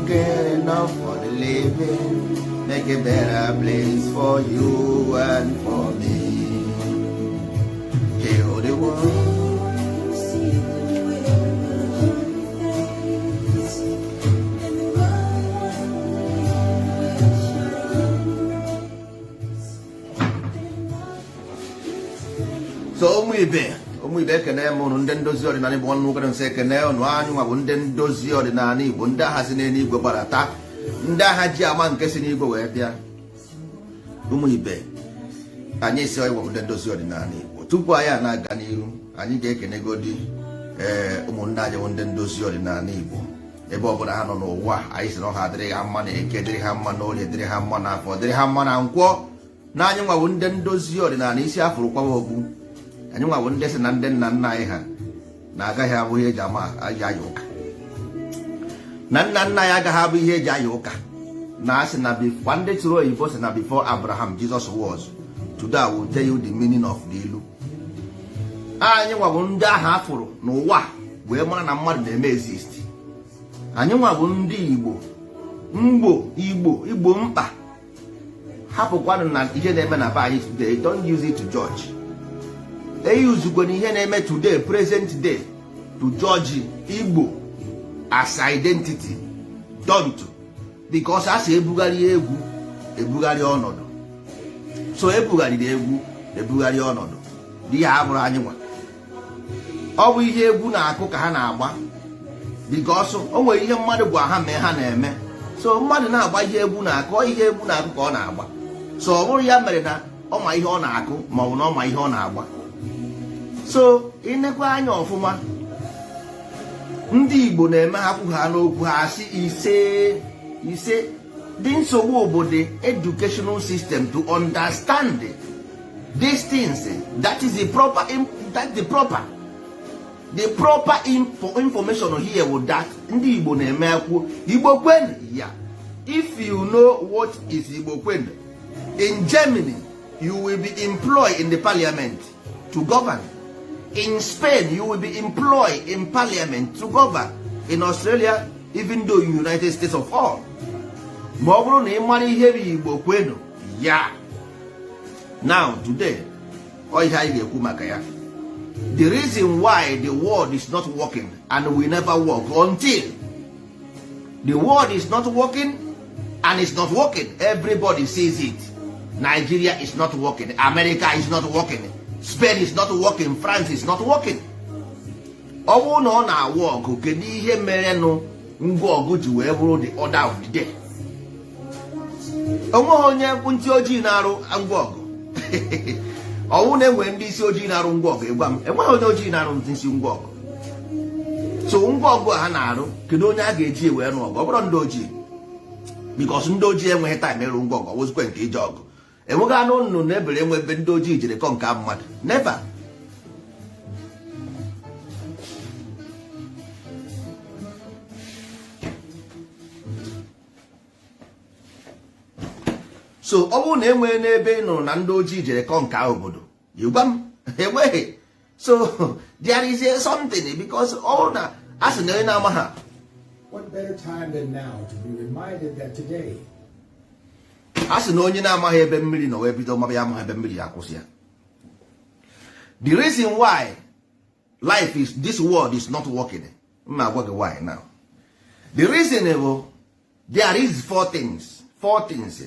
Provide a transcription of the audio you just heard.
Get enough for the living. Make a better place for you and for me. Heal the world. So ụmụ ibe, ụmụ ibe, ekene m ụnụ. Ndị ndozi ọdịnala Igbo, nwanne nwoke nso ekene ụnụ. Anyị nwa bụ ndị ndozi ọdịnala Igbo, ndị agha si n'eluigwe gbadata, ndị agha ji ama nke si n'igwe wee bịa. Ụmụ ibe, anyị si ọyịwa bụ ndị ndozi ọdịnala Igbo. Tupu anyị a na-aga n'ihu, anyị ga-ekenegodi ee ụmụnne anyị bụ ndị ndozi ọdịnala Igbo ebe ọbụla ha nọ n'ụwa. Anyị sị na ọha dịrị ha mma na Eke, dịrị ha mma na Orie, dịrị ha mma na Afọ, dịrị ha mma na Nkwọ. Na anyị nwa bụ ndị ndozi ọdịnala, isi afụrụ kwawa okpu. Anyị nwa bụ ndị sị na ndị nna nna anyị ha na agaghị abụ ihe eji ama aja aya ụka, na nna nna anyị agaghị abụ ihe eji aya ụka, na asị na before ndị tụrụ oyibo sị na before Abraham, Jesus was. Today I will tell you the meaning of the ilu. Anyị nwa bụ ndị ahụ afụrụ n'ụwa wee mara na mmadụ na-eme exist. Anyị nwa bụ ndị Igbo, mgbo Igbo, Igbo mkpa. Hapụkwanụ na ihe na-eme na be anyị today. Don't use it to judge. Eyuzukwana ihe na-eme today, present day, to judge Igbo as identity. Don't, because a sị ebugharị egwu, ebugharị ọnọdụ. So ebugharịrị egwu, ebugharị ọnọdụ. Ihe a bụrụ anyị nwa, ọ bụ ihe egwu na-akụ ka ha na-agba, because o nwere ihe mmadụ gwa ha mee, ha na-eme. So mmadụ na-agba ihe egwu na-akụ, ihe egwu na-akụ ka ọ na-agba. So ọ bụrụ ya mere na ọ ma ihe ọ na-akụ, ma ọ bụ na ọ ma ihe ọ na-agba. So ịnekwa anya ọfụma, ndị Igbo na-eme ha kwu ha n'okwu ha asị ise ise. Dị nsogbu obodo educational system to understand these things. That is the proper, that the proper information here with that ndị Igbo na-eme ekwu Igbo kwenu ya. If you know what is Igbo kwenu, in Germany you will be employed in the parliament to govern. In Spain you will be employed in parliament to govern. In Australia, even though in United States of all, ma ọ bụrụ na ị mara ihe bụ Igbo kwenu ya. Now today, ọ ihe anyị ga-ekwu maka ya, the reason why the world is not working and will never work until the world is not working and it's not working. Everybody sees it. Nigeria is not working, America is not working, Spain is not working, France is not working. Ọ bụrụ na ọ na-awụ ọgụ, kedu ihe mere nụ ngwa ọgụ ji wee bụrụ the order of the day? Onweghị onye ntị ojii na-arụ ngwa ọgụ. Ọwụ na enwere ndị isi ojii na-arụ ngwa ọgụ, ịgwa m. Enweghị onye ojii na-arụ ndị isi ngwa ọgụ. So ngwa ọgụ a ha na-arụ, kedu onye a ga-eji wee nụ ọgụ? Ọ bụrụ ndị ojii, because ndị ojii enweghị time ịrụ ngwa ọgụ. Ọwụzikwe nke ije ọgụ, enweghị anụ nnụnụ na ebere enwe ebe ndị ojii jere kọ nke mmadụ. Never. So ọ bụrụ na enwee n'ebe ị nụrụ na ndị ojii jere kọ nke obodo, gwa m. Enweghị. So there is a something, because ọ bụrụ na a sị na onye na-ama ha. What better time than now to be reminded that today, A sị na onye na-amaghị ebe mmiri nọ wee bido maba ya, amaghị ebe mmiri ya akwụsị ya. The reason why life is, this world is not working, m na-agwa gị why now. The reason bụ there is four things, four things.